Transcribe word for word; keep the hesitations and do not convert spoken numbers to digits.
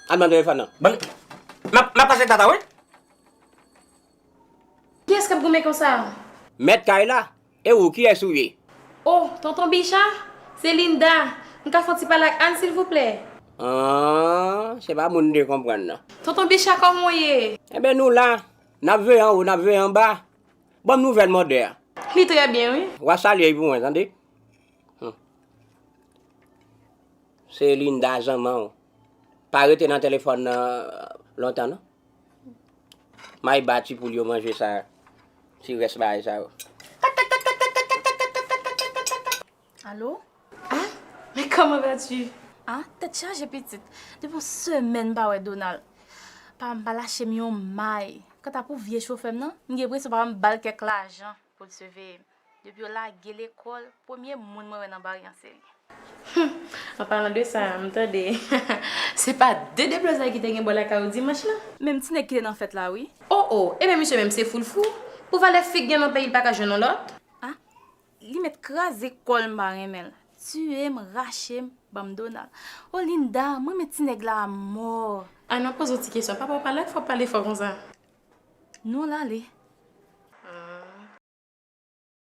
Al ban m telefòn nan. Ban m, m ap, m ap pase tata, wi. Kiyès k ap goumen konsa? Mèt kay la. E ou, kiyès ou ye? Oh, tonton Bicha, se Linda. M ka fè yon ti pale ak Ann, silvouplè? Ah, se pa moun m te konprann nan. Tonton Bicha, kòman w ye? Enben, nou la. N ap veye anwo, n ap veye anba. Ban m nouvèl mòdè a. Li trè byen, wi. W a salye l pou mwen, tande? Hmm. Se Linda zanmanw. Pa rete nan telefòn nan lontan, non. May ba ti poul yo manje sa, ti rès bagay sa yo. Alo? Ah, mais comment vas-tu? Ah, tèt chaje pitit. Depi yon semèn m pa wè Donald. Pa m pa lache m yon may. Kanta pou vye chofè m nan, m gen enpresyon papa m ba l kèk lajan pou l siveye m. Depi yo lage lekòl, premye moun mwen wè nan Baryan se li. An palan de sa, m tande se pa de deblozay ki te gen bò lakay ou dimanch lan? Menm ti nèg ki te nan fèt la wi. Oh oh, ebyen misye menm se foulfou. Pou valè fig gen nan peyi l pa ka jwenn yon lòt? Ah, li mèt kraze kò l m pa renmen l. Tiye m, rache m, ban m Donald. Oh Linda, m renmen ti nèg la a mò. Ann an poze w ti kesyon, papa w pa la, fò w pale fò konsa. Non l ale.